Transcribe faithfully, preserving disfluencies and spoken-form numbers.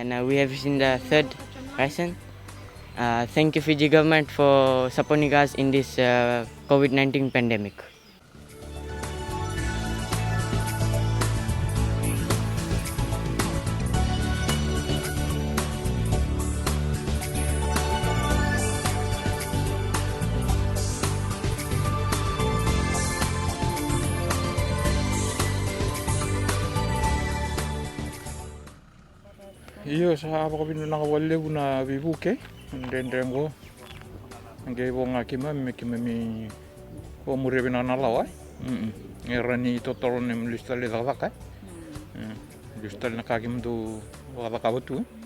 Now we have seen the third Raisen. Uh, thank you, Fiji government, for supporting us in this uh, COVID nineteen pandemic. Io, sa vakavinaka vakalevu na veivuke dredre oqo. Qai vo ga keimami me keimami vakamuria vinaka na lawa, e. Mm-mm. E rawa ni totolo ni lesu tale cakacaka, e. Mm. Lesu tale na ka keimami dau vakacakava tu, e.